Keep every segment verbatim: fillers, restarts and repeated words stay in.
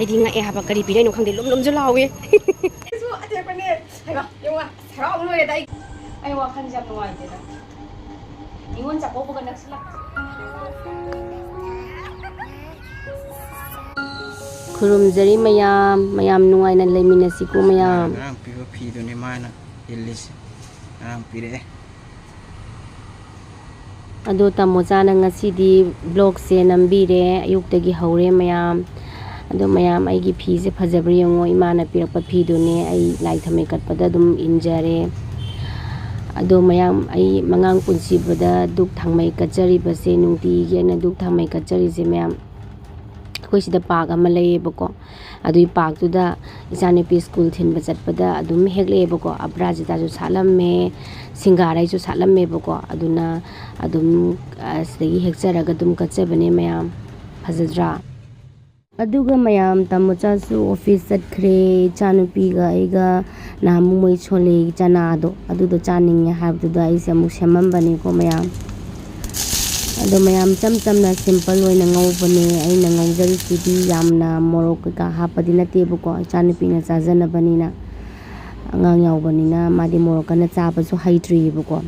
ꯑꯩꯗꯤ ꯉꯛꯑꯦ ꯍꯥꯏꯕ, ꯀꯔꯤ ꯄꯤꯔꯛꯏꯅꯣ ꯈꯪꯗꯦ, ꯂꯨꯝ ꯂꯨꯝꯁꯨ ꯂꯥꯎꯋꯦ꯫ ꯑꯩꯁꯨ ꯑꯇꯦꯛꯄꯅꯦ꯫ ꯍꯩꯃꯥ, ꯌꯦꯡꯉꯨ, ꯍꯔꯥꯎꯕꯅ ꯂꯣꯏꯔꯦꯗ꯫ ꯑꯩ, ꯑꯩ ꯋꯥꯈꯜꯁꯦ ꯌꯥꯝ ꯅꯨꯡꯉꯥꯏꯇꯦꯗ꯫ ꯅꯤꯉꯣꯜ ꯆꯥꯛꯀꯧꯕꯒ ꯅꯛꯁꯤꯜꯂꯛ- ꯈꯨꯔꯨꯝꯖꯔꯤ ꯃꯌꯥꯝ, ꯃꯌꯥꯝ ꯅꯨꯡꯉꯥꯏꯅ ꯂꯩꯃꯤꯟꯅꯁꯤꯀꯣ ꯃꯌꯥꯝ꯫ ꯉꯔꯥꯡ ꯄꯤꯕ ꯐꯤꯗꯨꯅꯤ ꯃꯥꯅ ꯏꯜꯂꯤꯁꯦ꯫ ꯉꯔꯥꯡ ꯄꯤꯔꯛꯑꯦ꯫ ꯑꯗꯣ ꯇꯥꯃꯣꯆꯥꯅ ꯉꯁꯤꯗꯤ vlogꯁꯦ ꯅꯝꯕꯤꯔꯦ, ꯑꯌꯨꯛꯇꯒꯤ ꯍꯧꯔꯦ ꯃꯌꯥꯝ꯫ ꯑꯗꯣ ꯃꯌꯥꯝ, ꯑꯩꯒꯤ ꯐꯤꯁꯦ ꯐꯖꯕ꯭ꯔꯥ ꯌꯦꯡꯉꯣ, ꯏꯃꯥꯅ ꯄꯤꯔꯛꯄ ꯐꯤꯗꯨꯅꯦ꯫ ꯑꯩ ꯂꯥꯏ ꯊꯥꯎꯃꯩ ꯀꯠꯄꯗ ꯑꯗꯨꯝ ꯏꯟꯖꯔꯦ꯫ ꯑꯗꯣ ꯃꯌꯥꯝ, ꯑꯩ ꯃꯉꯥꯡ ꯄꯨꯟꯁꯤꯕꯗ ꯙꯨꯞ ꯊꯥꯎꯃꯩ ꯀꯠꯆꯔꯤꯕꯁꯦ, ꯅꯨꯡꯇꯤꯒꯤ ꯑꯩꯅ ꯙꯨꯞ ꯊꯥꯎꯃꯩ ꯀꯠꯆꯔꯤꯁꯦ ꯃꯌꯥꯝ, ꯑꯩꯈꯣꯏ ꯁꯤꯗ park ꯑꯃ ꯂꯩꯌꯦꯕꯀꯣ꯫ ꯑꯗꯨꯒꯤ parkꯇꯨꯗ ꯏꯆꯥꯅꯨꯄꯤ school ꯊꯤꯟꯕ ꯆꯠꯄꯗ ꯑꯗꯨꯝ ꯍꯦꯛꯂꯛꯑꯦꯕꯀꯣ꯫ ꯑꯄꯔꯥꯖꯤꯇꯥꯁꯨ ꯁꯥꯠꯂꯝꯃꯦ, ꯁꯤꯡꯒꯥꯔꯩꯁꯨ ꯁꯥꯠꯂꯝꯃꯦꯕꯀꯣ꯫ ꯑꯗꯨꯅ ꯑꯗꯨꯝ, ꯑ, ꯁꯤꯗꯒꯤ ꯍꯦꯛꯆꯔꯒ ꯑꯗꯨꯝ ꯀꯠꯆꯕꯅꯦ ꯃꯌꯥꯝ꯫ ꯐꯖꯗ꯭ꯔꯥ? ꯑꯗꯨꯒ ꯃꯌꯥꯝ, ꯇꯥꯃꯣꯆꯥꯁꯨ office ꯆꯠꯈ꯭ꯔꯦ꯫ ꯏꯆꯥꯅꯨꯄꯤꯒ ꯑꯩꯒ ꯅꯍꯥꯟꯃꯨꯛ ꯃꯣꯏ ꯁꯣꯂꯦꯒꯤ ꯆꯅꯥꯗꯣ, ꯑꯗꯨꯗꯣ ꯆꯥꯅꯤꯡꯉꯦ ꯍꯥꯏꯕꯗꯨꯗ ꯑꯩꯁꯦ ꯑꯃꯨꯛ ꯁꯦꯝꯃꯝꯕꯅꯤꯀꯣ ꯃꯌꯥꯝ꯫ ꯑꯗꯣ ꯃꯌꯥꯝ, ꯏꯆꯝ ꯆꯝꯅ simple ꯑꯣꯏꯅ ꯉꯧꯕꯅꯦ꯫ ꯑꯩꯅ ꯉꯧꯖꯔꯤꯁꯤꯗꯤ ꯌꯥꯝꯅ ꯃꯣꯔꯣꯛ ꯀꯩꯀꯥ ꯍꯥꯞꯄꯗꯤ ꯅꯠꯇꯦꯕꯀꯣ, ꯏꯆꯥꯅꯨꯄꯤꯅ ꯆꯥꯖꯅꯕꯅꯤꯅ꯫ ꯑꯉꯥꯡ ꯌꯥꯎꯕꯅꯤꯅ ꯃꯥꯗꯤ ꯃꯣꯔꯣꯛ ꯀꯟꯅ ꯆꯥꯕꯁꯨ ꯍꯩꯇ꯭ꯔꯤꯕꯀꯣ꯫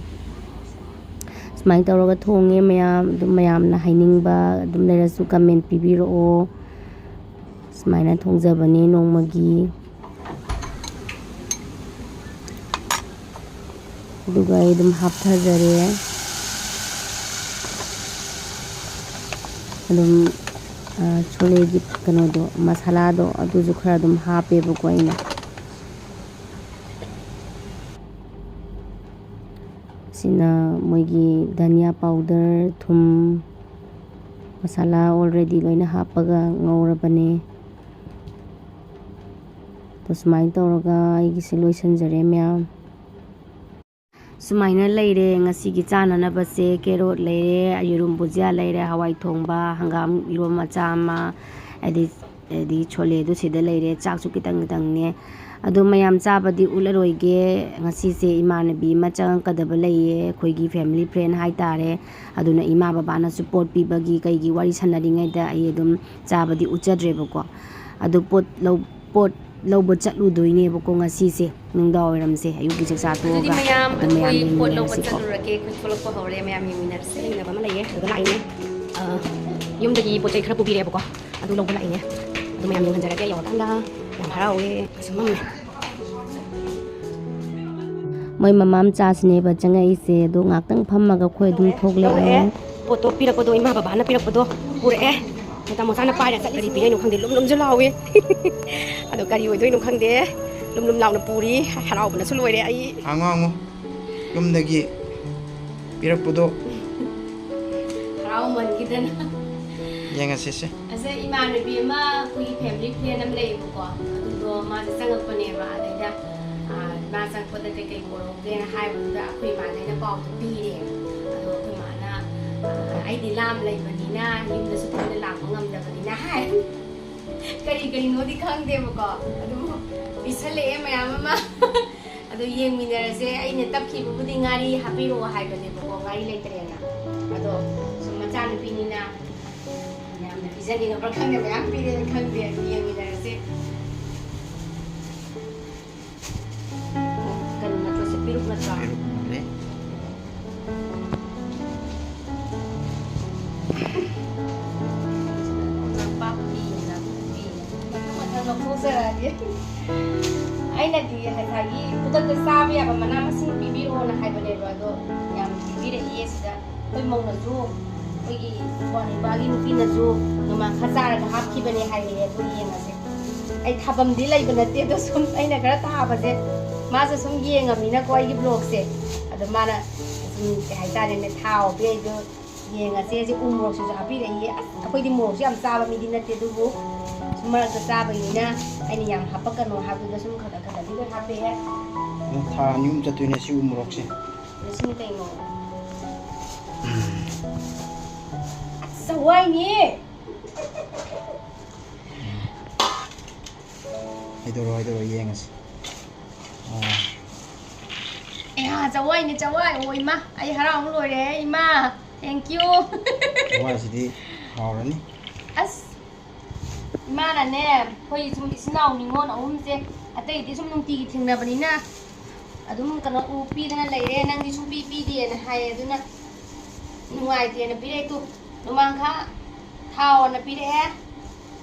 ꯁꯨꯃꯥꯏꯅ ꯇꯧꯔꯒ ꯊꯣꯡꯉꯦ ꯃꯌꯥꯝ꯫ ꯑꯗꯨꯝ ꯃꯌꯥꯝꯅ ꯍꯥꯏꯅꯤꯡꯕ ꯑꯗꯨꯝ ꯂꯩꯔꯁꯨ comment ꯄꯤꯕꯤꯔꯛꯑꯣ꯫ ꯁꯨꯃꯥꯏꯅ ꯊꯣꯡꯖꯕꯅꯦ ꯅꯣꯡꯃꯒꯤ꯫ ꯑꯗꯨꯒ ꯑꯩ ꯑꯗꯨꯝ ꯍꯥꯞꯊꯖꯔꯦ꯫ ꯑꯗꯨꯝ, ꯑ, ꯁꯣꯂꯦꯒꯤ ꯀꯩꯅꯣꯗꯣ, ꯃꯁꯥꯂꯥꯗꯣ, ꯑꯗꯨꯁꯨ ꯈꯔ ꯑꯗꯨꯝ ꯍꯥꯞꯄꯦꯕꯀꯣ ꯑꯩꯅ꯫ ꯁꯤꯅ ꯃꯣꯏꯒꯤ ꯙꯅꯤꯌꯥ powder, ꯊꯨꯝ, ꯃꯁꯥꯂꯥ already ꯂꯣꯏꯅ ꯍꯥꯞꯄꯒ ꯉꯧꯔꯕꯅꯦ꯫ ꯑꯗꯣ ꯁꯨꯃꯥꯏꯅ ꯇꯧꯔꯒ ꯑꯩꯒꯤꯁꯦ ꯂꯣꯏꯁꯤꯟꯖꯔꯦ ꯃꯌꯥꯝ꯫ ꯁꯨꯃꯥꯏꯅ ꯂꯩꯔꯦ ꯉꯁꯤꯒꯤ ꯆꯥꯅꯅꯕꯁꯦ꯫ Carrot ꯂꯩꯔꯦ, ꯌꯦꯔꯨꯝ ꯕꯨꯖꯤꯌꯥ ꯂꯩꯔꯦ, ꯍꯋꯥꯏ ꯊꯣꯡꯕ, ꯍꯪꯒꯥꯝ ꯏꯔꯣꯟ ꯃꯆꯥ ꯑꯃ, ꯑꯗꯩ, ꯑꯗꯩ ꯁꯣꯂꯦꯗꯨ ꯁꯤꯗ ꯂꯩꯔꯦ꯫ ꯆꯥꯛꯁꯨ ꯈꯤꯇꯪ ꯈꯤꯇꯪꯅꯦ꯫ ꯑꯗꯣ ꯃꯌꯥꯝ ꯆꯥꯕꯗꯤ ꯎꯠꯂꯔꯣꯏꯒꯦ꯫ ꯉꯁꯤꯁꯦ ꯏꯃꯥꯟꯅꯕꯤ ꯑꯃ ꯆꯪꯉꯛꯀꯗꯕ ꯂꯩꯌꯦ, ꯑꯩꯈꯣꯏꯒꯤ family friend ꯍꯥꯏꯇꯥꯔꯦ꯫ ꯑꯗꯨꯅ ꯏꯃꯥ ꯕꯕꯥꯅꯁꯨ ꯄꯣꯠ ꯄꯤꯕꯒꯤ ꯀꯩꯒꯤ ꯋꯥꯔꯤ ꯁꯥꯟꯅꯔꯤꯉꯩꯗ ꯑꯩ ꯑꯗꯨꯝ ꯆꯥꯕꯗꯤ ꯎꯠꯆꯗ꯭ꯔꯦꯕꯀꯣ꯫ ꯑꯗꯨ ꯄꯣꯠ ꯂꯧ-, ꯄꯣꯠ ꯂꯧꯕ ꯆꯠꯂꯨꯗꯣꯏꯅꯦꯕꯀꯣ ꯉꯁꯤꯁꯦ, ꯅꯨꯡꯗꯥꯡ ꯋꯥꯏꯔꯝꯁꯦ, ꯑꯌꯨꯛꯀꯤ ꯆꯥꯛ ꯆꯥ ꯑꯗꯨꯗꯤ ꯇꯣꯛꯑꯒ꯫ ꯃꯌꯥꯝ, ꯑꯗꯨ ꯃꯌꯥꯝ ꯑꯩꯈꯣꯏ ꯄꯣꯠ ꯂꯧꯕ ꯌꯦꯡꯃꯤꯟꯅꯔꯁꯤꯀꯣ꯫ ꯆꯠꯂꯨꯔꯒꯦ, ꯑꯩꯈꯣꯏ ꯊꯣꯛꯂꯛꯄ ꯍꯧꯔꯦ, ꯃꯌꯥꯝ ꯌꯦꯡꯃꯤꯟꯅꯔꯁꯦ꯫ ꯌꯦꯡꯅꯕ ꯑꯃ ꯂꯩꯌꯦ, ꯑꯗꯨꯗ ꯂꯥꯛꯏꯅꯦ꯫ ꯑ, ꯌꯨꯝꯗꯒꯤ ꯄꯣꯠ ꯆꯩ ꯈꯔ ꯄꯨꯕꯤꯔꯛꯑꯦꯕꯀꯣ, ꯑꯗꯨ ꯂꯧꯕ ꯂꯥꯛꯏꯅꯦ꯫ ꯑꯗꯨ ꯃꯌꯥꯝ ꯌꯦꯡꯍꯟꯖꯔꯒꯦ꯫ ꯌꯧꯔꯀꯥꯟꯗ ꯌꯥꯝ ꯍꯔꯥꯎꯋꯦ, ꯑꯩꯈꯣꯏꯁꯨ ꯃꯝꯃꯦ꯫ ꯃꯣꯏ ꯃꯃꯥ ꯃꯆꯥꯁꯤꯅꯦꯕ ꯆꯪꯉꯛꯏꯁꯦ, ꯑꯗꯣ ꯉꯥꯛꯇꯪ ꯐꯝꯃꯒ ꯑꯩꯈꯣꯏ ꯑꯗꯨꯝ ꯊꯣꯛꯂꯛꯑꯦ꯫ ꯄꯣꯠꯇꯣ ꯄꯤꯔꯛꯄꯗꯣ, ꯏꯃꯥ ꯕꯕꯥꯅ ꯄꯤꯔꯛꯄꯗꯣ ꯄꯨꯔꯛꯑꯦ꯫ ꯃꯆꯥ ꯃꯆꯥꯅ ꯄꯥꯏꯔ ꯆꯠꯂꯤ꯫ ꯀꯔꯤ ꯄꯤꯔꯛꯏꯅꯣ ꯈꯪꯗꯦ, ꯂꯨꯝ ꯂꯨꯝꯁꯨ ꯂꯥꯎꯋꯦ꯫ ꯑꯗꯣ ꯀꯔꯤ ꯑꯣꯏꯗꯣꯏꯅꯣ ꯈꯪꯗꯦ, ꯂꯨꯝ ꯂꯨꯝ ꯂꯥꯎꯅ ꯄꯨꯔꯤ꯫ ꯍꯔꯥꯎꯕꯅꯁꯨ ꯂꯣꯏꯔꯦ ꯑꯩ꯫ ꯍꯥꯡꯉꯣ, ꯍꯥꯡꯉꯣ꯫ ꯌꯨꯝꯗꯒꯤ ꯄꯤꯔꯛꯄꯗꯣ꯫ ꯍꯔꯥꯎꯃꯟꯈꯤꯗꯅ꯫ ꯌꯦꯡꯉꯁꯤꯁꯦ꯫ ꯑꯁꯦ ꯏꯃꯥꯟꯅꯕꯤ ꯑꯃ ꯑꯩꯈꯣꯏꯒꯤ family friend ꯑꯃ ꯂꯩꯌꯦꯕꯀꯣ, ꯑꯗꯨꯗꯣ ꯃꯥꯁꯦ ꯆꯪꯉꯛꯄꯅꯦꯕ꯫ ꯑꯗꯩꯗ, ꯑꯥ, ꯃꯥ ꯆꯪꯉꯛꯄꯗ ꯀꯩꯀꯩ ꯄꯨꯔꯛꯎꯒꯦꯅ ꯍꯥꯏꯕꯗꯨꯗ ꯑꯩꯈꯣꯏ ꯏꯃꯥꯗ ꯑꯩꯅ ꯄꯥꯎꯗꯣ ꯄꯤꯔꯦ꯫ ꯑꯗꯣ ꯑꯩꯈꯣꯏ ꯏꯃꯥꯅ, ꯑꯥ, "ꯑꯩꯗꯤ ꯂꯥꯝ ꯂꯩꯕꯅꯤꯅ ꯌꯨꯝꯗꯁꯨ ꯊꯦꯡꯅ ꯂꯥꯛꯄ ꯉꯝꯗꯕꯅꯤꯅ" ꯍꯥꯏ꯫ ꯀꯔꯤ ꯀꯔꯤꯅꯣꯗꯤ ꯈꯪꯗꯦꯕꯀꯣ, ꯑꯗꯨꯝ ꯄꯤꯁꯜꯂꯛꯑꯦ ꯃꯌꯥꯝ ꯑꯃ꯫ ꯑꯗꯣ ꯌꯦꯡꯃꯤꯟꯅꯔꯁꯦ꯫ ꯑꯩꯅ ꯇꯞꯈꯤꯕꯕꯨꯗꯤ ꯉꯥꯔꯤ ꯍꯥꯞꯄꯤꯔꯛꯑꯣ ꯍꯥꯏꯕꯅꯦꯕꯀꯣ, ꯉꯥꯔꯤ ꯂꯩꯇ꯭ꯔꯦꯅ꯫ ꯑꯗꯣ ꯁꯨꯝ ꯃꯆꯥꯅꯨꯄꯤꯅꯤꯅ ꯌꯥꯝꯅ ꯄꯤꯖꯅꯤꯡꯉꯕ꯭ꯔꯥ ꯈꯪꯗꯦ, ꯃꯌꯥꯝ ꯄꯤꯔꯦꯅ ꯈꯪꯗꯦ꯫ ꯑꯗꯨ ꯌꯦꯡꯃꯤꯟꯅꯔꯁꯦ꯫ ꯀꯩꯅꯣ ꯅꯠꯇ꯭ꯔꯣ ꯁꯤ? ꯄꯤꯔꯨꯛ ꯅꯠꯇ꯭ꯔꯣ? ꯄꯤꯔꯨꯛ ꯃꯥꯜꯂꯦ꯫ ꯅꯄꯥꯛꯄꯤ, ꯅꯥꯀꯨꯞꯄꯤ꯫ ꯃꯊꯪ ꯃꯊꯪ ꯂꯧꯊꯣꯛꯆꯔꯛꯑꯒꯦ꯫ ꯑꯩꯅꯗꯤ ꯉꯁꯥꯏꯒꯤ ꯈꯨꯗꯛꯇ ꯆꯥꯕ ꯌꯥꯕ ꯃꯅꯥ ꯃꯁꯤꯡ ꯄꯤꯕꯤꯔꯛꯑꯣꯅ ꯍꯥꯏꯕꯅꯦꯕ, ꯑꯗꯣ ꯌꯥꯝ ꯄꯤꯕꯤꯔꯛꯏꯌꯦ ꯁꯤꯗ꯫ ꯑꯩꯈꯣꯏ ꯃꯧꯅꯁꯨ, ꯑꯩꯈꯣꯏꯒꯤ ꯏꯄ꯭ꯋꯥ ꯅꯨꯄꯥꯒꯤ ꯅꯨꯄꯤꯅꯁꯨ ꯅꯣꯡꯃꯥꯡꯈꯥ ꯆꯥꯔꯒ ꯍꯥꯞꯈꯤꯕꯅꯦ ꯍꯥꯏꯔꯛꯑꯦ꯫ ꯑꯗꯨ ꯌꯦꯡꯉꯁꯦ꯫ ꯑꯩ ꯊꯥꯐꯝꯗꯤ ꯂꯩꯕ ꯅꯠꯇꯦ, ꯑꯗꯣ ꯁꯨꯝ ꯑꯩꯅ ꯈꯔ ꯊꯥꯕꯁꯦ ꯃꯥꯁꯨ ꯁꯨꯝ ꯌꯦꯡꯉꯝꯅꯤꯅꯀꯣ ꯑꯩꯒꯤ vlogꯁꯦ꯫ ꯑꯗꯣ ꯃꯥꯅ ꯁꯨꯝ, ꯀꯩ ꯍꯥꯏꯇꯥꯔꯦꯅꯦ, ꯊꯥꯎ ꯄꯤꯔꯛꯏꯗꯣ ꯌꯦꯡꯉꯁꯦ꯫ ꯍꯧꯖꯤꯛ ꯎ ꯃꯣꯔꯣꯛꯁꯤꯁꯨ ꯍꯥꯞꯄꯤꯔꯛꯏꯌꯦ꯫ ꯑꯁ, ꯑꯩꯈꯣꯏꯗꯤ ꯃꯣꯔꯣꯛꯁꯦ ꯌꯥꯝ ꯆꯥꯕ ꯃꯤꯗꯤ ꯅꯠꯇꯦ, ꯑꯗꯨꯕꯨ ꯁꯨꯝ ꯃꯔꯛꯇ ꯆꯥꯕꯒꯤꯅꯤꯅ ꯑꯩꯅ ꯌꯥꯝ ꯍꯥꯞꯄꯛꯀꯅꯣ ꯍꯥꯏꯕꯗꯨꯗ ꯁꯨꯝ ꯈꯔ ꯈꯔ ꯈꯔꯗꯤ ꯑꯗꯨꯝ ꯍꯥꯞꯄꯛꯑꯦ꯫ ꯑꯗꯨꯝ ꯊꯥ ꯑꯅꯤ ꯑꯍꯨꯝ ꯆꯠꯇꯣꯏꯅꯦ ꯁꯤ ꯎ ꯃꯣꯔꯣꯛꯁꯦ꯫ ꯑꯗꯣ ꯁꯤꯅ ꯀꯩꯅꯣ? ꯑꯁ, ꯆꯋꯥꯏꯅꯦ꯫ ꯍꯥꯏꯗꯣꯔꯛꯑꯣ, ꯍꯥꯏꯗꯣꯔꯛꯑꯣ, ꯌꯦꯡꯉꯁꯤ꯫ ꯑꯣ꯫ ꯑꯦꯍꯥ, ꯆꯋꯥꯏꯅꯦ, ꯆꯋꯥꯏ꯫ ꯑꯣ, ꯏꯃꯥ, ꯑꯩ ꯍꯔꯥꯎꯕ ꯂꯣꯏꯔꯦ, ꯏꯃꯥ꯫ Thank you꯫ ꯆꯋꯥꯏꯁꯤꯗꯤ ꯍꯥꯎꯔꯅꯤ꯫ ꯑꯁ, ꯏꯃꯥꯅꯅꯦ, ꯑꯩꯈꯣꯏ ꯁꯨꯝ ꯏꯆꯤꯟ ꯏꯅꯥꯎ ꯅꯤꯉꯣꯜ ꯑꯍꯨꯝꯁꯦ, ꯑꯇꯩꯗꯤ ꯁꯨꯝ ꯅꯨꯡꯇꯤꯒꯤ ꯊꯦꯡꯅꯕꯅꯤꯅ ꯑꯗꯨꯝ ꯀꯩꯅꯣ ꯎ ꯄꯤꯗꯅ ꯂꯩꯔꯦ, ꯅꯪꯗꯤ ꯁꯨꯡꯄꯤ ꯄꯤꯗꯦꯅ ꯍꯥꯏꯌꯦ꯫ ꯑꯗꯨꯅ ꯅꯨꯡꯉꯥꯏꯇꯦꯅ ꯄꯤꯔꯛꯑꯦ꯫ ꯇꯨ, ꯅꯣꯡꯃꯥꯡꯈꯥ ꯊꯥꯎꯅ ꯄꯤꯔꯛꯑꯦ,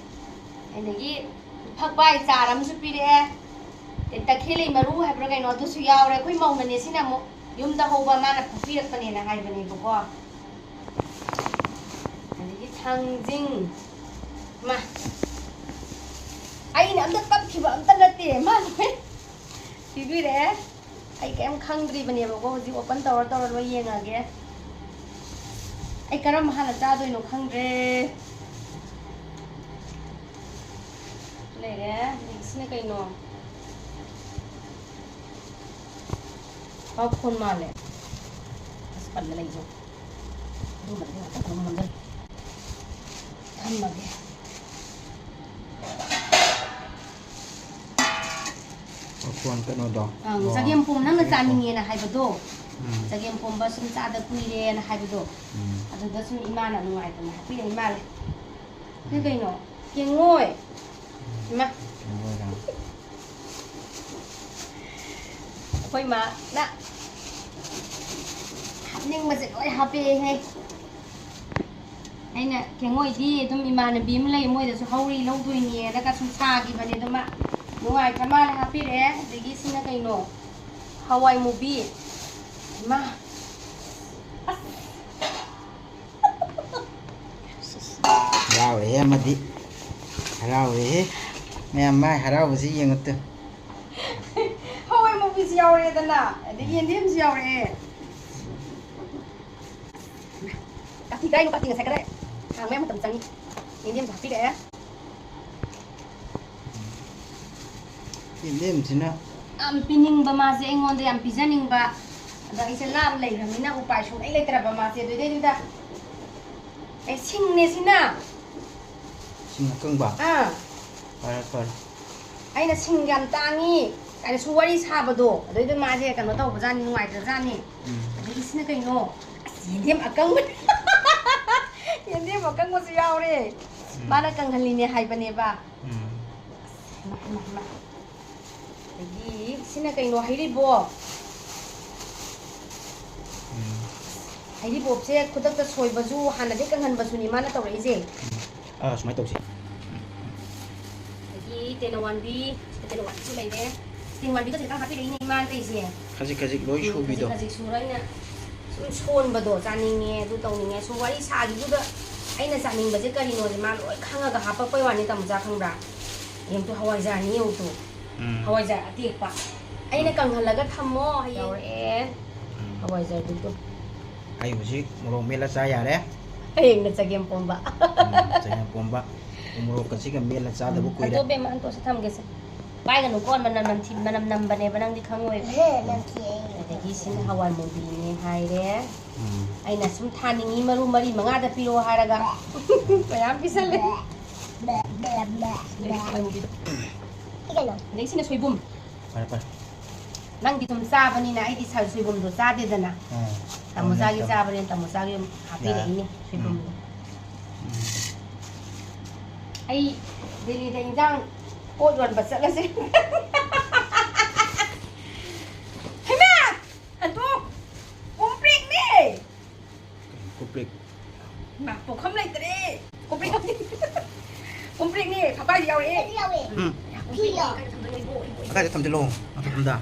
ꯑꯗꯒꯤ ꯐꯛꯄꯥꯏ ꯆꯥꯔ ꯑꯃꯁꯨ ꯄꯤꯔꯛꯑꯦ, ꯑꯗꯩ ꯇꯈꯦꯜꯂꯩ ꯃꯔꯨ ꯍꯥꯏꯕ꯭ꯔꯥ ꯀꯩꯅꯣ, ꯑꯗꯨꯁꯨ ꯌꯥꯎꯔꯦ꯫ ꯑꯩꯈꯣꯏ ꯃꯧꯅꯅꯦ, ꯁꯤꯅ ꯑꯃꯨꯛ ꯌꯨꯝꯗ ꯍꯧꯕ ꯃꯥꯅ ꯐꯨꯛꯄꯤꯔꯛꯄꯅꯦꯅ ꯍꯥꯏꯕꯅꯦꯕꯀꯣ꯫ ꯑꯗꯒꯤ ꯊꯥꯡꯖꯤꯡ, ꯃꯥ, ꯑꯩꯅ ꯑꯝꯇ ꯇꯞꯈꯤꯕ ꯑꯝꯇ ꯅꯠꯇꯦ, ꯃꯥ ꯂꯣꯏ ꯄꯤꯕꯤꯔꯛꯑꯦ꯫ ꯑꯩ ꯀꯩꯝ ꯈꯪꯗ꯭ꯔꯤꯕꯅꯦꯕꯀꯣ, ꯍꯧꯖꯤꯛ open ꯇꯧꯔ ꯇꯧꯔ ꯂꯣꯏ ꯌꯦꯡꯉꯒꯦ꯫ ꯑꯩ ꯀꯔꯝꯕ ꯍꯥꯟꯅ ꯆꯥꯗꯣꯏꯅꯣ ꯈꯪꯗ꯭ꯔꯦ꯫ ꯂꯩꯔꯦ꯫ ꯑꯗꯒꯤ ꯁꯤꯅ ꯀꯩꯅꯣ? ꯄꯥꯐꯣꯟ ꯃꯥꯜꯂꯦ꯫ ꯑꯁ, ꯄꯜꯂ ꯂꯩꯁꯦ꯫ ꯑꯗꯨꯝꯕꯗꯤ ꯉꯥꯛꯇ ꯊꯝꯃꯝꯗꯣꯏ꯫ ꯊꯝꯃꯒꯦ꯫ ꯄꯥꯐꯣꯟ ꯀꯩꯅꯣꯗꯣ? ꯑꯪ, ꯑꯣ꯫ ꯆꯒꯦꯝꯄꯣꯝ ꯅꯪꯅ ꯆꯒꯦꯝꯄꯣꯝ꯫ ꯆꯥꯅꯤꯡꯉꯦꯅ ꯍꯥꯏꯕꯗꯣ꯫ ꯎꯝ꯫ ꯆꯒꯦꯝꯄꯣꯝꯕ ꯁꯨꯝ ꯆꯥꯗ ꯀꯨꯏꯔꯦꯅ ꯍꯥꯏꯕꯗꯣ꯫ ꯎꯝ꯫ ꯑꯗꯨꯗ ꯁꯨꯝ ꯏꯃꯥꯅ ꯅꯨꯡꯉꯥꯏꯇꯅ ꯍꯥꯞꯄꯤꯔꯛꯏ ꯃꯥꯜꯂꯦ꯫ ꯁꯤ ꯀꯩꯅꯣ? ꯀꯦꯡꯉꯣꯏ꯫ ꯏꯃꯥ꯫ ꯀꯦꯡꯉꯣꯏꯔꯣ? ꯑꯩꯈꯣꯏ ꯃꯥꯅ ꯍꯥꯞꯅꯤꯡꯕꯁꯦ ꯂꯣꯏ ꯍꯥꯞꯄꯛꯑꯦꯍꯦ꯫ ꯑꯩꯅ ꯀꯦꯡꯉꯣꯏꯗꯤ ꯑꯗꯨꯝ ꯏꯃꯥꯟꯅꯕꯤ ꯑꯃ ꯂꯩ, ꯃꯣꯏꯗꯁꯨ ꯍꯧꯔꯤ ꯂꯧꯗꯣꯏꯅꯦꯅꯒ ꯁꯨꯝ ꯁꯥꯈꯤꯕꯅꯦ, ꯑꯗꯣ ꯃꯥ ꯅꯨꯡꯉꯥꯏꯇ꯭ꯔ ꯃꯥꯜꯂꯦ ꯍꯥꯞꯄꯤꯔꯛꯑꯦ꯫ ꯑꯗꯒꯤ ꯁꯤꯅ ꯀꯩꯅꯣ? ꯍꯋꯥꯏ ꯃꯨꯕꯤ꯫ ꯏꯃꯥ꯫ ꯑꯁ꯫ ꯍꯔꯥꯎꯔꯦꯍꯦ ꯑꯃꯗꯤ꯫ ꯍꯔꯥꯎꯔꯦꯍꯦ꯫ ꯃꯌꯥꯝ ꯃꯥꯏ ꯍꯔꯥꯎꯕꯁꯤ ꯌꯦꯡꯉꯨ ꯇꯨ꯫ ꯍꯋꯥꯏ ꯃꯨꯕꯤꯁꯨ ꯌꯥꯎꯔꯦꯗꯅ, ꯑꯗꯩ ꯌꯦꯟꯗꯦꯝꯁꯨ ꯌꯥꯎꯔꯛꯑꯦ꯫ ꯀꯥꯇꯤ ꯀꯥꯏꯅꯣ, ꯀꯥꯇꯤ ꯉꯁꯥꯏ ꯈꯔ ꯊꯥꯡꯕ ꯌꯥꯝ ꯃꯇꯝ ꯆꯪꯉꯤ꯫ ꯌꯦꯟꯗꯦꯝꯁꯨ ꯍꯥꯞꯄꯤꯔꯛꯑꯦ꯫ ꯌꯦꯟꯗꯦꯝꯁꯤꯅ ꯌꯥꯝ ꯄꯤꯅꯤꯡꯕ ꯃꯥꯁꯦ, ꯑꯩꯉꯣꯟꯗ ꯌꯥꯝ ꯄꯤꯖꯅꯤꯡꯕ꯫ ꯑꯗꯣ ꯑꯩꯁꯦ ꯂꯥꯞꯅ ꯂꯩꯈ꯭ꯔꯕꯅꯤꯅ ꯎꯄꯥꯏ ꯁꯨꯡꯂꯩ ꯂꯩꯇ꯭ꯔꯕ ꯃꯥꯁꯦ꯫ ꯑꯗꯨꯗꯩꯗꯨꯗ ꯑꯩ ꯁꯤꯡꯅꯦ ꯁꯤꯅ꯫ ꯁꯤꯡ ꯑꯀꯪꯕ? ꯑꯥ꯫ ꯐꯔꯦ, ꯐꯔꯦ꯫ ꯑꯩꯅ ꯁꯤꯡ ꯌꯥꯝ ꯇꯥꯡꯉꯤ ꯀꯥꯏꯅꯁꯨ ꯋꯥꯔꯤ ꯁꯥꯕꯗꯣ, ꯑꯗꯩꯗ ꯃꯥꯁꯦ ꯀꯩꯅꯣ ꯇꯧꯕꯖꯥꯠꯅꯤ, ꯅꯨꯡꯉꯥꯏꯇ꯭ꯔꯖꯥꯠꯅꯤ꯫ ꯎꯝ꯫ ꯑꯗꯒꯤ ꯁꯤꯅ ꯀꯩꯅꯣ? ꯑꯁ, ꯌꯦꯟꯗꯦꯝ ꯑꯀꯪꯕ꯫ ꯌꯦꯟꯗꯦꯝ ꯑꯀꯪꯕꯁꯨ ꯌꯥꯎꯔꯦ꯫ ꯃꯥꯅ ꯀꯪꯍꯜꯂꯤꯅꯦ ꯍꯥꯏꯕꯅꯦꯕ꯫ ꯎꯝ꯫ ꯏꯃꯥ, ꯏꯃꯥ, ꯏꯃꯥ꯫ ꯑꯗꯒꯤ ꯁꯤꯅ ꯀꯩꯅꯣ, ꯍꯩꯔꯤꯕꯣꯞ꯫ ꯎꯝ꯫ ꯍꯩꯔꯤꯕꯣꯞꯁꯦ ꯈꯨꯗꯛꯇ ꯁꯣꯏꯕꯁꯨ, ꯍꯥꯟꯅꯗꯩ ꯀꯪꯍꯟꯕꯁꯨꯅꯤ ꯃꯥꯅ ꯇꯧꯔꯛꯏꯁꯦ꯫ ꯑꯥ, ꯁꯨꯃꯥꯏꯅ ꯇꯧꯁꯦ꯫ ꯑꯗꯒꯤ ꯇꯦꯅꯋꯥꯟꯕꯤ, ꯁꯤꯗ ꯇꯦꯅꯋꯥꯟꯕꯤꯁꯨ ꯂꯩꯔꯦ꯫ ꯇꯦꯅꯋꯥꯟꯕꯤꯒꯁꯦ ꯈꯤꯇꯪ ꯍꯥꯞꯄꯤꯔꯛꯏꯅꯦ ꯏꯃꯥꯅ ꯇꯧꯔꯤꯁꯦ꯫ ꯈꯖꯤꯛ ꯈꯖꯤꯛ ꯂꯣꯏ ꯎꯝ, ꯁꯨꯕꯤꯗꯣ꯫ ꯈꯖꯤꯛ ꯈꯖꯤꯛ ꯁꯨꯔ ꯑꯩꯅ ꯁꯨꯝ ꯁꯣꯟꯕꯗꯣ, ꯆꯥꯅꯤꯡꯉꯦ, ꯑꯗꯨ ꯇꯧꯅꯤꯡꯉꯦ꯫ ꯁꯨꯝ ꯋꯥꯔꯤ ꯁꯥꯈꯤꯕꯗꯨꯗ ꯑꯩꯅ ꯆꯥꯅꯤꯡꯕꯁꯦ ꯀꯔꯤꯅꯣꯁꯦ ꯃꯥ ꯂꯣꯏ ꯈꯪꯉꯒ ꯍꯥꯞꯄꯛꯄꯩ ꯋꯥꯅꯤ, ꯇꯥꯃꯣꯆꯥ, ꯈꯪꯕ꯭ꯔꯥ? ꯌꯦꯡꯉꯨꯇꯨ, ꯍꯋꯥꯏꯖꯥꯔꯅꯤ ꯌꯦꯡꯉꯨꯇꯨ꯫ ꯎꯝ꯫ ꯍꯋꯥꯏꯖꯥꯔ ꯑꯇꯦꯛꯄ꯫ ꯑꯩꯅ ꯎꯝ꯫ ꯀꯪꯍꯜꯂꯒ ꯊꯝꯃꯣ, ꯍꯌꯦꯡ ꯌꯥꯎꯔꯛꯑꯦ꯫ ꯎꯝ꯫ ꯍꯋꯥꯏꯖꯥꯔꯗꯨꯗꯣ꯫ ꯑꯩ ꯍꯧꯖꯤꯛ ꯃꯣꯔꯣꯛ ꯃꯦꯠꯂ ꯆꯥ ꯌꯥꯔꯦ꯫ ꯍꯌꯦꯡꯅ ꯆꯒꯦꯝ ꯄꯣꯝꯕ꯫ ꯎꯝ, ꯆꯒꯦꯝ ꯄꯣꯝꯕ꯫ ꯎ ꯃꯣꯔꯣꯛꯀꯁꯤꯒ ꯃꯦꯠꯂ ꯆꯥꯗꯕ ꯎꯝ, ꯀꯨꯏꯔꯦ꯫ ꯑꯗꯣ ꯕꯦꯝꯃ, ꯑꯟꯇꯣꯁꯦ ꯊꯝꯒꯦꯁꯦ꯫ ꯄꯥꯏꯒꯅꯨꯀꯣ, ꯃꯅꯝ ꯅꯝꯊꯤ-, ꯃꯅꯝ ꯅꯝꯕꯅꯦꯕ, ꯅꯪꯗꯤ ꯈꯪꯉꯣꯏꯕ꯫ ꯍꯦ, ꯅꯝꯊꯤ ꯑꯩ꯫ ꯑꯗꯒꯤ ꯁꯤꯅ ꯍꯋꯥꯏ ꯃꯨꯕꯤꯅꯦ ꯍꯥꯏꯔꯦ꯫ ꯎꯝ꯫ ꯑꯩꯅ ꯁꯨꯝ ꯊꯥꯅꯤꯡꯉꯤ, ꯃꯔꯨ ꯃꯔꯤ ꯃꯉꯥꯗ ꯄꯤꯔꯛꯑꯣ ꯍꯥꯏꯔꯒ ꯃꯌꯥꯝ ꯄꯤꯁꯜꯂꯦ꯫ ꯕꯦ, ꯕꯦ, ꯕꯦ, ꯕꯦ꯫ ꯍꯋꯥꯏ ꯃꯨꯕꯤꯗꯣ꯫ ꯁꯤ ꯀꯩꯅꯣ? ꯑꯗꯩ ꯁꯤꯅ ꯁꯣꯏꯕꯨꯝ꯫ ꯐꯔꯦ, ꯐꯔꯦ꯫ ꯅꯪꯗꯤ ꯁꯨꯝ ꯆꯥꯕꯅꯤꯅ ꯑꯩꯗꯤ ꯁ-, ꯁꯣꯏꯕꯨꯝꯗꯣ ꯆꯥꯗꯦꯗꯅ꯫ ꯑꯥ꯫ ꯇꯥꯃꯣ ꯆꯥꯒꯤ ꯆꯥꯕꯅꯤꯅ ꯇꯥꯃꯣ ꯆꯥꯒꯤ ꯑꯗꯨꯝ ꯍꯥꯞꯄꯤꯔꯛꯏꯅꯦ ꯁꯣꯏꯕꯨꯝꯗꯣ꯫ ꯎꯝ꯫ ꯑꯩ ꯗꯦꯜꯂꯤꯗ ꯏꯟꯖꯥꯡ ꯄꯣꯠ ꯌꯣꯟꯕ ꯆꯠꯂꯁꯦ꯫ ꯍꯩꯃꯥ! ꯑꯗꯣ ꯀꯣꯝꯄ꯭ꯔꯦꯛꯅꯦ! ꯀꯣꯝꯄ꯭ꯔꯦꯛ꯫ ꯏꯃꯥ, ꯄꯣꯛꯈꯝ ꯂꯩꯇ꯭ꯔꯦ꯫ ꯀꯣꯝꯄ꯭ꯔꯦꯛ꯫ ꯀꯣꯝꯄ꯭ꯔꯦꯛꯅꯦ, ꯐꯛꯄꯥꯏꯁꯨ ꯌꯥꯎꯔꯛꯑꯦ꯫ ꯌꯥꯎꯋꯦ꯫ ꯎꯝ꯫ ꯐꯤꯔꯣ? ꯀꯥꯏꯗ ꯊꯝꯖꯤꯜꯂꯣ? ꯃꯊꯛꯇ꯫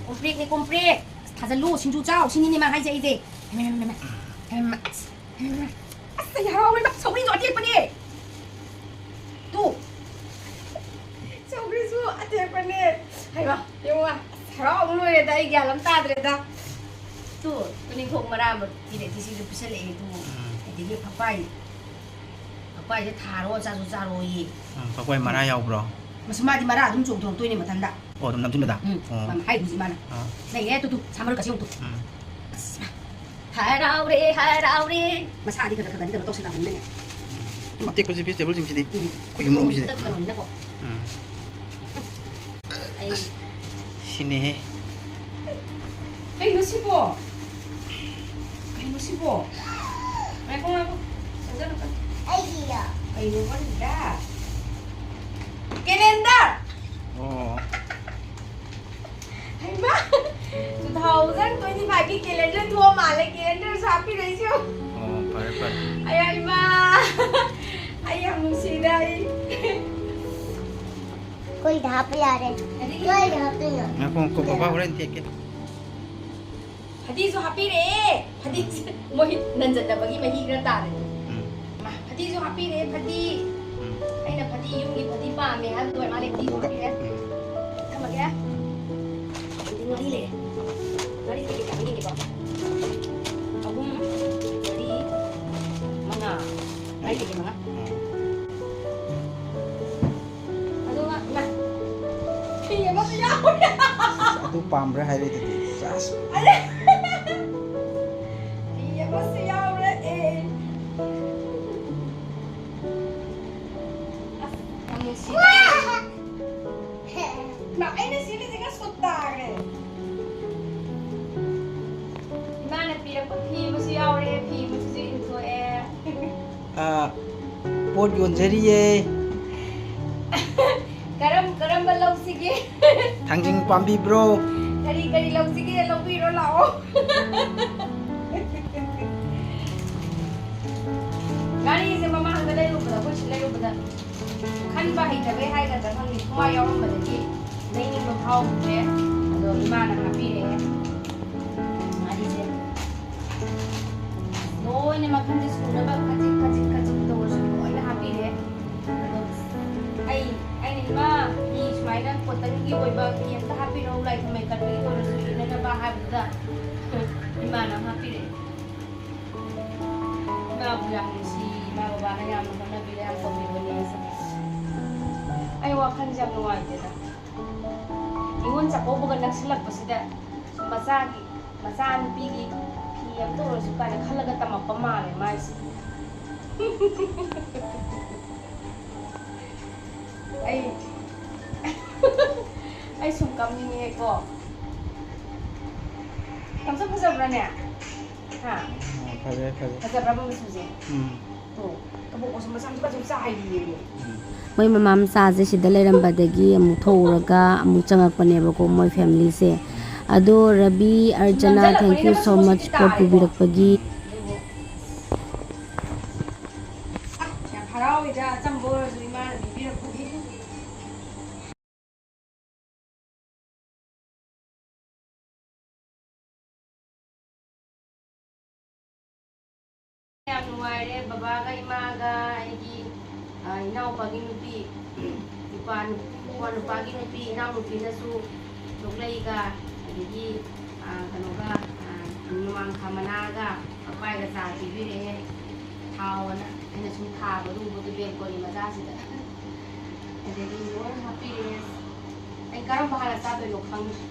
ꯀꯣꯝꯄ꯭ꯔꯦꯛꯅꯦ, ꯀꯣꯝꯄ꯭ꯔꯦꯛ꯫ ꯊꯥꯖꯜꯂꯨ, ꯁꯤꯡꯖꯨ ꯆꯥꯎ, ꯁꯤꯅꯤꯅꯦ ꯃꯥ ꯍꯥꯏꯁꯦ ꯑꯩꯁꯦ꯫ ꯍꯩꯃꯥ, ꯍꯩꯃꯥ, ꯍꯩꯃꯥ, ꯍꯩꯃꯥ꯫ ꯑꯁ, ꯍꯩꯃꯥ꯫ ꯑꯁ, ꯑꯩ ꯍꯔꯥꯎꯋꯦ, ꯏꯃꯥ, ꯁꯧꯒ꯭ꯔꯤꯁꯨ ꯑꯇꯦꯛꯄꯅꯦ꯫ ꯇꯨ꯫ ꯁꯧꯒ꯭ꯔꯤꯁꯨ ꯑꯇꯦꯛꯄꯅꯦ꯫ ꯍꯩꯃꯥ, ꯌꯦꯡꯉꯨ, ꯑꯁ, ꯍꯔꯥꯎꯕ ꯂꯣꯏꯔꯦꯗ, ꯑꯩ ꯒ꯭ꯌꯥꯟ ꯑꯃ ꯇꯥꯗ꯭ꯔꯦꯗ꯫ ꯇꯨ, ꯇꯨꯅꯤꯡꯈꯣꯛ ꯃꯔꯥ ꯑꯃ ꯄꯤꯔꯛꯑꯦ, ꯁꯤꯁꯨ ꯄꯤꯁꯜꯂꯛꯑꯦ, ꯇꯨ꯫ ꯎꯝ꯫ ꯑꯗꯒꯤ ꯐꯛꯄꯥꯏ, ꯐꯛꯄꯥꯏꯁꯦ ꯊꯥꯔꯣ, ꯆꯥꯁꯨ ꯆꯥꯔꯣꯌꯦ꯫ ꯎꯝ, ꯐꯛꯄꯥꯏ ꯃꯔꯥ ꯌꯥꯎꯕ꯭ꯔꯣ? ꯃꯁꯤ ꯃꯥꯗꯤ ꯃꯔꯥ ꯑꯗꯨꯝ ꯆꯣꯡꯊꯣꯔꯛꯇꯣꯏꯅꯦ ꯃꯊꯟꯗ꯫ ꯑꯣ, ꯑꯗꯨꯝ ꯅꯝꯁꯤꯟꯕꯗ? ꯎꯝ, ꯑꯣ꯫ ꯃꯥꯅ ꯍꯥꯏꯗꯨꯁꯤ ꯃꯥꯅ꯫ ꯑꯥ꯫ ꯂꯩꯔꯦ, ꯇꯨ, ꯇꯨ, ꯁꯥ ꯃꯔꯣꯏꯀꯁꯦ ꯌꯦꯡꯉꯨ ꯇꯨ꯫ ꯎꯝ꯫ ꯑꯁ, ꯍꯔꯥꯎꯔꯦ, ꯍꯔꯥꯎꯔꯦ꯫ ꯃꯁꯥꯗꯤ ꯈꯔ ꯈꯔ ꯈꯔꯗꯤ ꯀꯩꯅꯣ ꯇꯧꯁꯤꯜꯂꯛꯑꯕꯅꯤꯅꯅꯦ꯫ ꯑꯇꯦꯛꯄꯁꯤ, ꯚꯦꯖꯤꯇꯦꯕꯜꯁꯤꯡꯁꯤꯗꯤ ꯎꯝ꯫ ꯈꯨꯌꯨꯝ ꯑꯃꯁꯤꯗ꯫ ꯇꯠꯄꯅꯤꯅꯀꯣ꯫ ꯎꯝ꯫ ꯑꯩ ꯁꯤꯅꯦꯍꯦ꯫ ꯀꯩꯅꯣ ꯁꯤꯕꯣ? ꯀꯩꯅꯣ ꯁꯤꯕꯣ? ꯉꯥꯏꯈꯣ, ꯉꯥꯏꯈꯣ꯫ ꯆꯪꯖꯜꯂꯛꯀꯅꯨ꯫ ꯑꯩꯒꯤꯔꯣ? Calendar! ꯑꯣ꯫ ꯍꯩꯃꯥ! Two thousand twenty five ꯀꯤ calendar ꯊꯣꯛꯑ ꯃꯥꯜꯂꯦ꯫ Calendar ꯁꯨ ꯍꯥꯞꯄꯤꯔꯛꯏꯁꯦ ꯌꯦꯡꯉꯨ꯫ ꯑꯣ, ꯐꯔꯦ, ꯐꯔꯦ꯫ ꯑꯌꯥ, ꯏꯃꯥ! ꯑꯩ ꯌꯥꯝ ꯅꯨꯡꯁꯤꯗ ꯑꯩ꯫ ꯑꯩꯈꯣꯏꯗ ꯍꯥꯞꯄ ꯌꯥꯔꯦ꯫ ꯀꯥꯏꯗ ꯍꯥꯞꯇꯣꯏꯅꯣ? ꯉꯥꯏꯈꯣ, ꯉꯥꯏꯈꯣ, ꯕꯕꯥ ꯍꯣꯔꯦꯟ ꯇꯦꯛꯀꯦ꯫ ꯐꯗꯤꯁꯨ ꯍꯥꯞꯄꯤꯔꯛꯑꯦ꯫ ꯐꯗꯤꯁꯦ ꯃꯣꯏ ꯅꯟꯖꯟꯅꯕꯒꯤ ꯃꯍꯤ ꯈꯔ ꯇꯥꯔꯦ꯫ ꯎꯝ꯫ ꯃꯥ, ꯐꯗꯤꯁꯨ ꯍꯥꯞꯄꯤꯔꯦ, ꯐꯗꯤ꯫ ꯎꯝ꯫ ꯑꯩꯅ ꯐꯗꯤ, ꯌꯨꯝꯒꯤ ꯐꯗꯤ ꯄꯥꯝꯃꯦ ꯍꯥꯏꯕꯗꯣ ꯃꯥ ꯂꯩ, ꯐꯗꯤ ꯍꯥꯞꯄꯤꯔꯦ꯫ ꯎꯝ꯫ ꯊꯝꯃꯒꯦ꯫ ꯑꯗꯨꯗꯤ ꯉꯥꯔꯤ ꯂꯩꯔꯦ꯫ ꯉꯥꯔꯤ ꯀꯩꯀꯩ ꯊꯝꯃꯤ ꯌꯦꯡꯒꯦꯀꯣ꯫ ꯑꯍꯨꯝ, ꯃꯔꯤ, ꯃꯉꯥ꯫ ꯉꯥꯔꯤ ꯀꯩꯀꯩ ꯃꯉꯥ꯫ ꯎꯝ꯫ ꯑꯗꯨꯒ, ꯏꯃꯥ, ꯐꯤ ꯑꯃꯁꯨ ꯌꯥꯎꯔꯦ꯫ ꯑꯗꯨ ꯄꯥꯝꯕ꯭ꯔꯥ ꯍꯥꯏꯔꯛꯏꯗꯨꯗꯤ꯫ ꯆꯥꯁ꯫ ꯑꯗ-, ꯐꯤ ꯑꯃꯁꯨ ꯌꯥꯎꯔꯦ꯫ ꯑꯦ꯫ ꯑꯁ, ꯌꯥꯝ ꯅꯨꯡꯁꯤꯅꯦ꯫ ꯏꯃꯥ, ꯑꯩꯅ ꯁꯤꯜꯂꯤꯁꯤꯒ ꯁꯨꯠ ꯇꯥꯈ꯭ꯔꯦ꯫ ꯏꯃꯥꯅ ꯄꯤꯔꯛꯄ ꯐꯤ ꯑꯃꯁꯨ ꯌꯥꯎꯔꯦ, ꯐꯤ ꯑꯃꯁꯨ ꯏꯟꯊꯣꯛꯑꯦ꯫ ꯑ, ꯄꯣꯠ ꯌꯣꯟꯖꯔꯤꯌꯦ꯫ ꯀꯔꯝ ꯀꯔꯝꯕ ꯂꯧꯁꯤꯒꯦ? ꯊꯥꯡꯖꯤꯡ ꯄꯥꯝꯕꯤꯕ꯭ꯔꯣ? ꯀꯔꯤ ꯀꯔꯤ ꯂꯧꯁꯤꯒꯦ? ꯂꯧꯕꯤꯔꯣ ꯂꯥꯛꯑꯣ꯫ ꯉꯥꯔꯤꯁꯦ ꯃꯃꯥꯡꯗ ꯂꯩꯔꯨꯕꯗ, ꯑꯩꯈꯣꯏ ꯁꯤ ꯂꯩꯔꯨꯕꯗ ꯈꯟꯕ ꯍꯩꯇꯕꯩ ꯍꯥꯏꯒꯗ꯭ꯔꯥ ꯈꯪꯗꯦ, ꯊꯋꯥꯏ ꯌꯥꯎꯔꯝꯕꯗꯒꯤ ꯂꯩꯅꯤꯡꯕ ꯐꯥꯎꯈꯤꯗ꯭ꯔꯦ꯫ ꯑꯗꯣ ꯏꯃꯥꯅ ꯍꯥꯞꯄꯤꯔꯛꯑꯦ ꯉꯥꯔꯤꯁꯦ꯫ ꯂꯣꯏꯅ ꯃꯈꯜꯁꯦ ꯁꯨꯅꯕ ꯈꯖꯤꯛ ꯈꯖꯤꯛ ꯈꯖꯤꯛ ꯇꯧꯔꯁꯨ ꯂꯣꯏꯅ ꯍꯥꯞꯄꯤꯔꯦ꯫ ꯑꯗꯣ ꯑꯩ, ꯑꯩꯅ, "ꯏꯃꯥ, ꯐꯤ ꯁꯨꯃꯥꯏꯅ cottonꯒꯤ ꯑꯣꯏꯕ ꯐꯤ ꯑꯝꯇ ꯍꯥꯞꯄꯤꯔꯛꯎ, ꯂꯥꯏ ꯊꯝꯃꯩ ꯀꯠꯄꯒꯤ ꯑꯣꯏꯔꯁꯨ ꯏꯅꯅꯕ" ꯍꯥꯏꯕꯗꯨꯗ ꯏꯃꯥꯅ ꯑꯃ ꯍꯥꯞꯄꯤꯔꯛꯑꯦ꯫ ꯏꯃꯥꯕꯨ ꯌꯥꯝ ꯅꯨꯡꯁꯤ, ꯏꯃꯥ ꯕꯕꯥꯅ ꯌꯥꯝꯅ ꯍꯣꯠꯅꯕꯤꯔꯦ, ꯌꯥꯝ ꯇꯧꯕꯤꯕꯅꯦ꯫ ꯑꯩ ꯋꯥꯈꯜꯁꯦ ꯌꯥꯝ ꯅꯨꯡꯉꯥꯏꯇꯦꯗ꯫ ꯅꯤꯉꯣꯜ ꯆꯥꯛꯀꯧꯕꯒ ꯅꯛꯁꯤꯜꯂꯛꯄꯁꯤꯗ ꯃꯆꯥꯒꯤ, ꯃꯆꯥꯅꯨꯄꯤꯒꯤ ꯐꯤ ꯑꯝꯇ ꯑꯣꯏꯔꯁꯨ ꯀꯥꯏꯅ ꯈꯜꯂꯒ ꯇꯝꯃꯛꯄ ꯃꯥꯜꯂꯦ ꯃꯥꯏꯁꯦ꯫ ꯑꯩ, ꯑꯩ ꯁꯨꯝ ꯀꯞꯅꯤꯡꯉꯦꯀꯣ꯫ ꯀꯝꯁꯨ ꯐꯖꯕ꯭ꯔꯥꯅꯦ? ꯍꯥ? ꯑꯥ, ꯐꯖꯩ, ꯐꯖꯩ꯫ ꯐꯖꯕ꯭ꯔꯕ ꯃꯆꯨꯁꯦ? ꯎꯝ꯫ ꯇꯣ, ꯀꯕꯣꯛ ꯃꯣꯏ ꯃꯃꯥ ꯃꯆꯥꯁꯦ ꯁꯤꯗ ꯂꯩꯔꯝꯕꯗꯒꯤ ꯑꯃꯨꯛ ꯊꯣꯛꯎꯔꯒ ꯑꯃꯨꯛ ꯆꯪꯉꯛꯄꯅꯦꯕꯀꯣ, ꯃꯣꯏ ꯐꯦꯃꯤꯂꯤꯁꯦ꯫ ꯑꯗꯣ Ravi, ꯑꯔꯆꯅꯥ, thank you so much ꯄꯣꯠ ꯄꯨꯕꯤꯔꯛꯄꯒꯤ꯫ ꯌꯥꯝ ꯍꯔꯥꯎꯋꯤꯗ, ꯑꯆꯝꯕ ꯑꯣꯏꯔꯁꯨ ꯏꯃꯥꯅ ꯄꯤꯕꯤꯔꯛꯄꯒꯤ꯫ ꯌꯥꯝ ꯅꯨꯡꯉꯥꯏꯔꯦ ꯕꯕꯥꯒ ꯏꯃꯥꯒ, ꯑꯩꯒꯤ, ꯑ, ꯏꯅꯥꯎꯄꯥꯒꯤ ꯅꯨꯄꯤ, ꯅꯨꯄꯥ, ꯅꯨꯄꯥ ꯅꯨꯄꯥꯒꯤ ꯅꯨꯄꯤ, ꯏꯅꯥꯎꯅꯨꯄꯤꯅꯁꯨ ꯂꯣꯛꯂꯩꯒ, ꯑꯗꯒꯤ, ꯑ, ꯀꯩꯅꯣꯒ, ꯑ, ꯅꯣꯡꯃꯥꯡꯈꯥ ꯃꯅꯥꯒ ꯄꯛꯄꯥꯏꯒ ꯆꯥꯔ ꯄꯤꯕꯤꯔꯛꯑꯦ꯫ ꯊꯥꯎꯑꯣꯅ ꯑꯩꯅ ꯁꯨꯝ ꯊꯥꯕꯗꯨ ꯎꯕꯗꯨ ꯕꯦꯜꯀꯣꯅꯤ ꯃꯆꯥꯁꯤꯗ꯫ ꯑꯗꯒꯤ ꯂꯣꯏ ꯍꯥꯞꯄꯤꯔꯛꯑꯦ꯫ ꯑꯩ ꯀꯔꯝꯕ ꯍꯥꯟꯅ ꯆꯥꯗꯣꯏꯅꯣ ꯈꯪꯗ꯭ꯔꯦ꯫